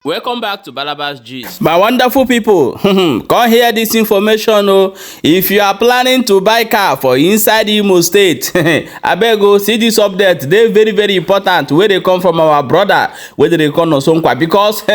Welcome back to Balabas Gist. My wonderful people, come hear this information o. If you are planning to buy car for inside Imo State, abeg o, see this update dey very very important wey dey come from our brother wey dey dey call Nosonkwa, because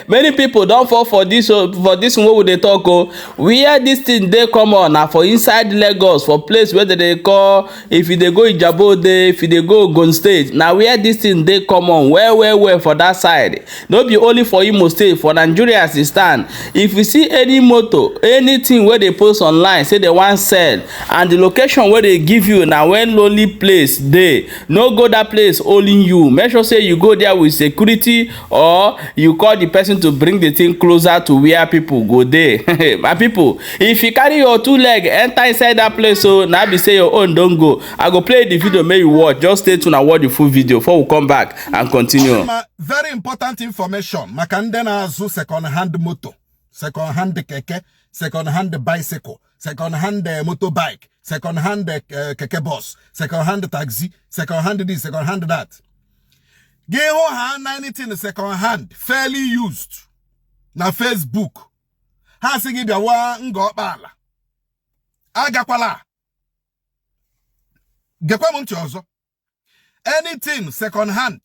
many people don fall for this o, for this one wey we dey talk o. Where this thing dey common na for inside Lagos, for place wey dem dey call, if you dey go Ijebu Ode, if you dey go Ogun State, na where this thing dey common well well well for that side. No be only for Imo State, for Nigeria as e stand. If you see any motor, anything wey dey post online say dem wan sell, and the location wey dey give you na when lonely place dey, no go that place only you. Make sure say you go there with security, or you call the person to bring the thing closer to where people go dey. My people, if you carry your two leg enter inside that place o, na be say your own don go. I go play the video make you watch. Just stay tuned and watch the full video before we come back and continue. Ma very important information maka ndị na-azụ second hand moto, second hand keke, second hand bicycle, second hand motorbike, second hand keke bus, second hand taxi, second hand this, second hand that. Gị hụ ha na anything second hand, fairly used na Facebook, ha sị gị bịawa Nga Ọkpala, agakwala. Gekwa m ntị ọzọ. Anything second hand,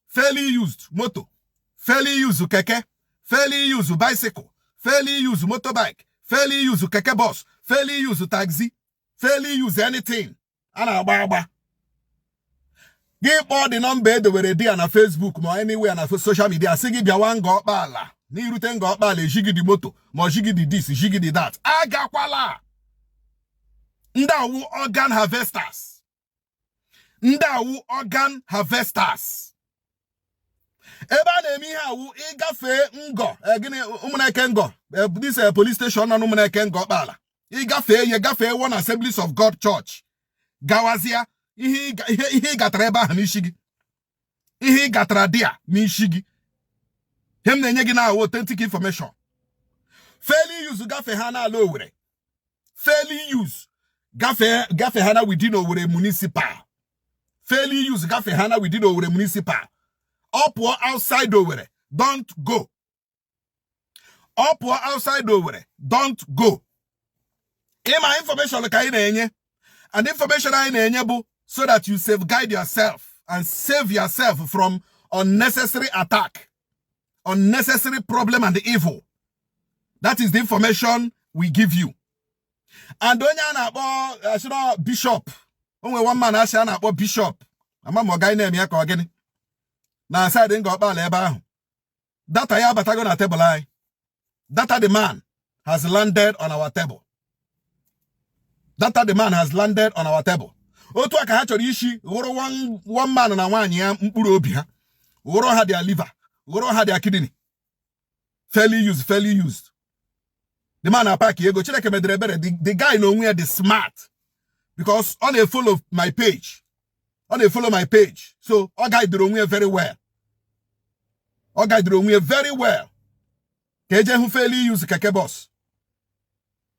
fairly used moto, fairly used keke, fairly used bicycle, fairly used motorbike, fairly used keke bus, fairly used taxi, fairly used anything a na-agba agba, gị kpọọ dị nọmba edowere di ya na Facebook ma anywhere na social media, sị gị bịawa Nga Ọkpala, n'irute Nga Ọkpala ejigidi moto ma ọ jigidi this, jigidi that, agakwala. Ndị awụ organ harvesters. Ndị awụ organ harvesters. Ebe a na-eme ihe awụ, ịgafee Ngọ, gịnị, Ụmụneke Ngọ, this police station nọ n'Ụmụneke Ngọ Ọkpala, ịgafee ihe, gafee One Assemblies of God Church, gawazịa ihe ihe ị gatara ebe ahụ n'isi gị, ihe ị gatara dị a n'isi gị. Ihe m na-enye gị na awụ authentic information. Fairly used gafe ha n'ala Owerri, fairly used gafe ha na within Owerri municipal, fairly used gafe ha na within Owerri municipal. Ọ pụọ outside Owerri, don't go. Ọ pụọ outside Owerri, don't go. Ịma information ka anyị na-enye, and information anyị na-enye bụ so that you safeguard yourself and save yourself from unnecessary attack, unnecessary problem and evil. That is the information we give you. And onye a na-akpọ asịrọ bishop, o nwere one man asị a na-akpọ bishop, ama ma ọ gaghị na-eme ya ka ọ gịnị na side Nga Ọkpala ebe ahụ. Data ya abatago na tebụl anyị. Data the man has landed on our table. Data the man has landed on our table. Otu a ka ha chọrọ isi ghụrụ one man na nwaanyị ya mkpụrụ obi ha, ghụrụ ha their liver, ghụrụ ha their kidney. Fairly used, fairly used. The man na-apaki ego. Chineke medere ebere, the guy na onwe ya dị smart, because ọ na-efollow my page, ọ na-efollow my page, so ọ guidere onwe ya very well. Ọ guidere onwe ya very well ka eje hụ fairly used keke bus,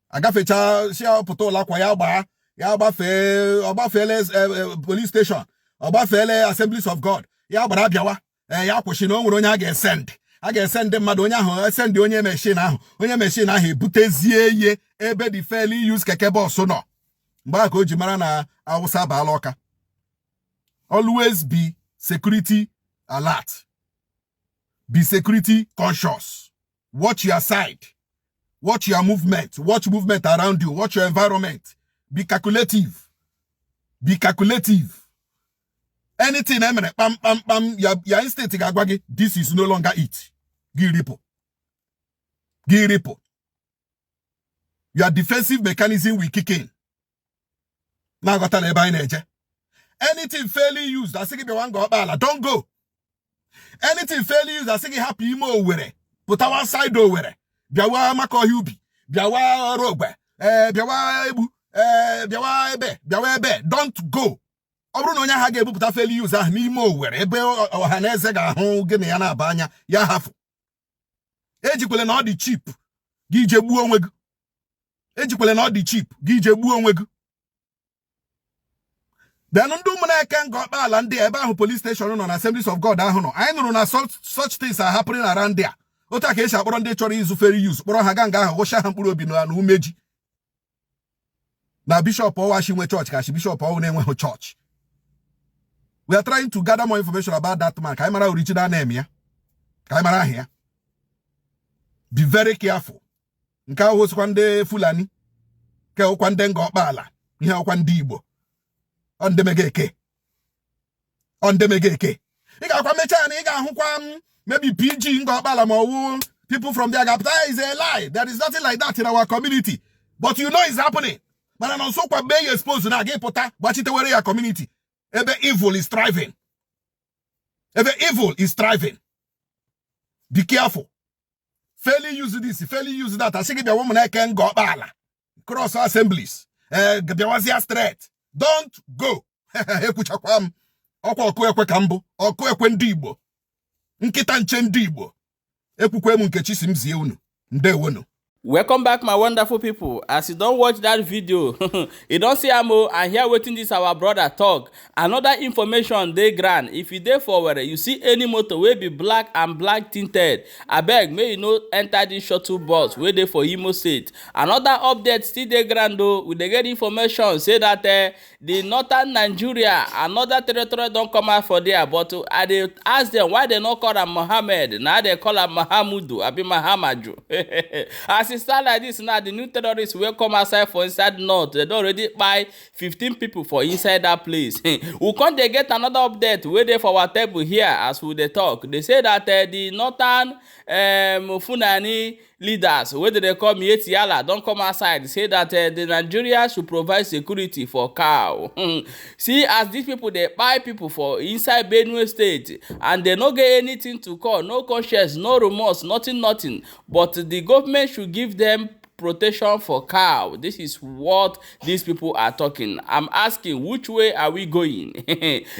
agafecha si pụta ụlọ akwa ya gbaa ya gbafee, ọ gbafeele police station, ọ gbafeele Assemblies of God, ya gbara abịawa. Ee, ya kwụsị na o nwere onye a ga-esend, a ga-esend mmadụ, onye ahụ esend onye machine ahụ, onye machine ahụ ebutezie ihe ebe the fairly used keke bus nọ. Mgbe ahụ ka o ji mara na Awụsa baala ọka. Always be security alert, be security conscious. Watch your side, watch your movement, watch movement around you, watch your environment. Be calculative, be calculative. Anything emere kpam kpam kpam, ya instinct ga-agwa gị this is no longer it. Gị ripụ, gị ripụ. Your defensive mechanism will kick in. Na-aghọtala ebe anyị na-eje? Anything fairly used asị gị bịawa Nga Ọkpala, don't go. Anything fairly used asị gị hapụ ime Owere, pụtawa side Owere, bịawa Maka Ọhịa Ubi, bịawa ọrụ ogbe, ee, bịawa Egbu, ee, bịawa ebe, bịawa ebe, don't go. Ọ bụrụ na onye ahụ ga-ebupụta fairly used ahụ n'ime Owere, ebe ọha na eze ga-ahụ gị na ya na-aba anya, ya hafụ. Ejikwele na ọ dị cheap gị je gbuo onwe gị. Ejikwele na ọ dị cheap gị je gbuo onwe gị. Then ndị Ụmụneke Ngọkpala, ndị ebe ahụ police station nọ na Assemblies of God ahụ nọ, anyị nụrụ na such things are happening around there. Otu a ka esi akpọrọ ndị chọrọ ịzụ fairly used, kpọrọ ha gaa nga ahụ, gụcha ha mkpụrụ obi na umeji na bishọp ọwachi nwe chọọchị ka chi bishọp ọwụ na-enweghị chọọchị. We are trying to gather more information about that man ka anyị mara original name ya, ka anyị mara aha ya. Be very careful. Nke ahụ sikwa ndị Fulani ke ụkwa ndị Ngọkpala, ihe ọkwa ndị Igbo, ọ ndị mega eke, ọ ndị mega eke. Ị ga-akwa mechaa ya na ị ga-ahụkwa m maybe PG Ngọkpala ma ọwụ people from there ga-apụta, "Is a lie, there is nothing like that in our community," but you know it's happening. Mana na nso kwa mgbe ya expose na aga ịpụta gbachitewere ya community ebe evil is thriving, ebe evil is thriving. Be careful. Fairly use this, fairly use that, asị gị bịawa Ụmụneke Ngọkpala, cross assemblies, ee, bịawazia straight. Don't go. Ekwuchakwa m ọkwa ọkụ ekwe ka mbụ ọkụ ekwe ndị Igbo, nkịta nche ndị Igbo. Ekwukwe m nke chi si m zie unu. Ndewonu. Welcome back, my wonderful people. As you don watch that video, you don see am o and hear wetin this our brother talk. Another information dey ground. If you dey for Owerri, you see any motor wey be black and black tinted, abeg, make you no enter this shuttle bus wey dey for Imo State. Another update still dey ground o. We dey get information say that the northern Nigeria, another territory don come out for there, but I dey ask them why they no call am Mohammed, na they call am Mahamudu abi Mahamaju. As e start like this now, the new terrorists wey come outside for inside north, dem don already kpai 15 people for inside that place. We come dey get another update wey dey for our table here as we dey talk. They say that the northern Fulani leaders wey dem dey call Miyetti Allah don come outside say that the Nigeria should provide security for cow. See as these people dey kpai people for inside Benue State and they no get anything to call, no conscience, no remorse, nothing, nothing, but the government should give them protection for cow. This is what these people are talking. I'm asking, which way are we going?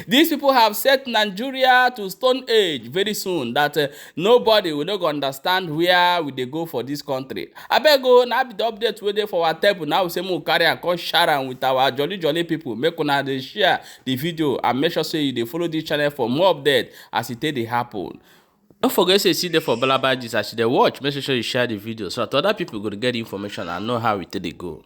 These people have set Nigeria to stone age very soon, that nobody will no go understand where we dey go for this country. Abeg o, na be the update wey dey for our table now. We say make we carry am come share am with our jolly jolly people. Make una dey share the video and make sure say you dey follow this channel for more update as e take dey happen. Don't forget say you still dey for Balaba Gist. As you dey watch, make sure you share the video so that other people go dey get information and know how e take dey go.